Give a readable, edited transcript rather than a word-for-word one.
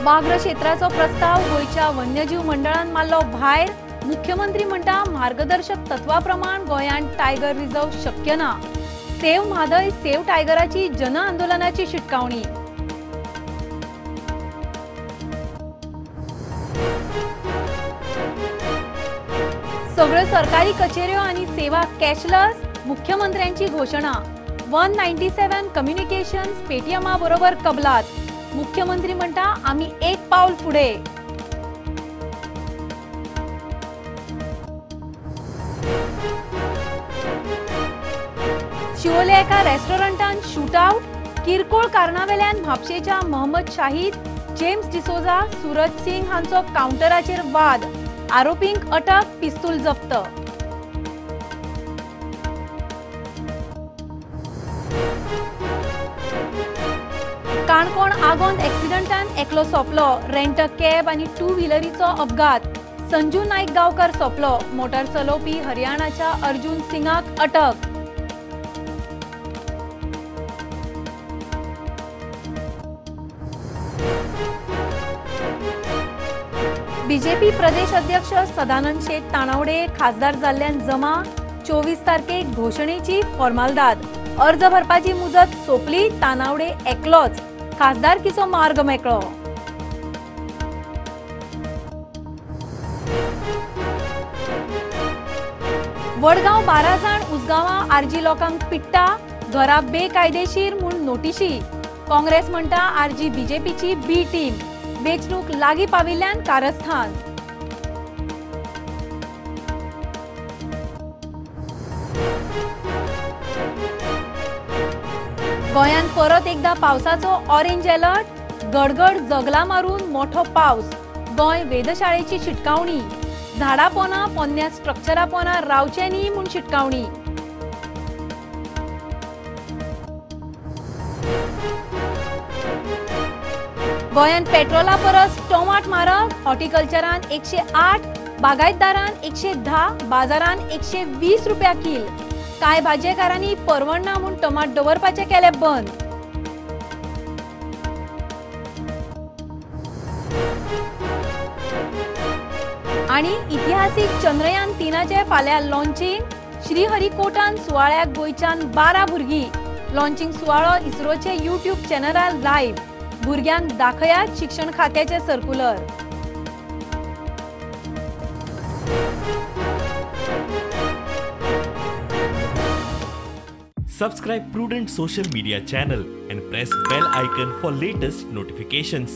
वाघ्र क्षेत्राचो प्रस्ताव गोंयच्या वन्यजीव मंडळान मारलो भायर. मुख्यमंत्री म्हणटा मार्गदर्शक तत्वा प्रमाण गोंयांत टायगर रिझर्व शक्य ना. सेव्ह म्हादय सेव्ह टायगराची जन आंदोलनाची शिटकावणी. सगळ्यो सरकारी कचेऱ्यो आनी सेवा कॅशलेस, मुख्यमंत्र्यांची घोशणा. 197 कम्युनिकेशन्स पेटीएमा बरोबर कबलात. मुख्यमंत्री म्हणटा आमी एक पावल फुडें. शिवोले एका रेस्टॉरंटान शूटआउट. किरकोळ कारणावेल्यान म्हापशेच्या मोहम्मद शाहीद, जेम्स डिसोजा, सूरज सिंग हांचो कावंटराचेर वाद. आरोपींक अटक, पिस्तूल जप्त. काणकोण आगोंद एक्सिडंटान एकलो सोंपलो. रेंट कॅब आनी टू व्हिलरीचो अपघात. संजू नायक गांवकर सोंपलो. मोटर चलोवपी हरियाणाच्या अर्जुन सिंगाक अटक. बीजेपी प्रदेश अध्यक्ष सदानंद शेट तानावडे खासदार जाल्ल्यान जमा. 24 तारखेक घोशणेची फॉर्मालदाद. अर्ज भरपाची मुजत सोंपली. तानावडे एकलोच खासदारकीचो मार्ग मेकळो. वडगांव 12 जाण उसगांवां आरजी लोकांक पिट्टा. घरा बेकायदेशीर म्हूण नोटिशी. काँग्रेस म्हणटा आरजी बीजेपीची बी टीम. वेंचणूक लागीं पाविल्ल्यान कारस्थान. गोंयांत परत एकदा पावसाचो ऑरेंज अलर्ट. गडगड जगला मारून मोठो पावस. गोंय वेधशाळेची शिटकावणी. झाडां पोना पोन्न्या स्ट्रक्चरा पोना रावचें न्ही म्हूण शिटकावणी. गोंयांत पेट्रोला परस टोमाट म्हारग. हॉर्टिकल्चरान 108, बागायतदारान 110, बाजारान 120 रुपया कील. कांय भाजयेकारांनी परवडना म्हूण टमाट दवरपाचें केलें बंद. आनी इतिहासीक चंद्रयान 3चें फाल्यां लॉन्चिंग. श्रीहरिकोटान सुवाळ्याक गोंयच्यान 12 भुरगीं. लॉन्चिंग सुवाळो इस्रोचे यूट्यूब चॅनलार लायव्ह. भुरग्यांक दाखयात शिक्षण खात्याचे circular. Subscribe Prudent Social Media channel and press bell icon for latest notifications.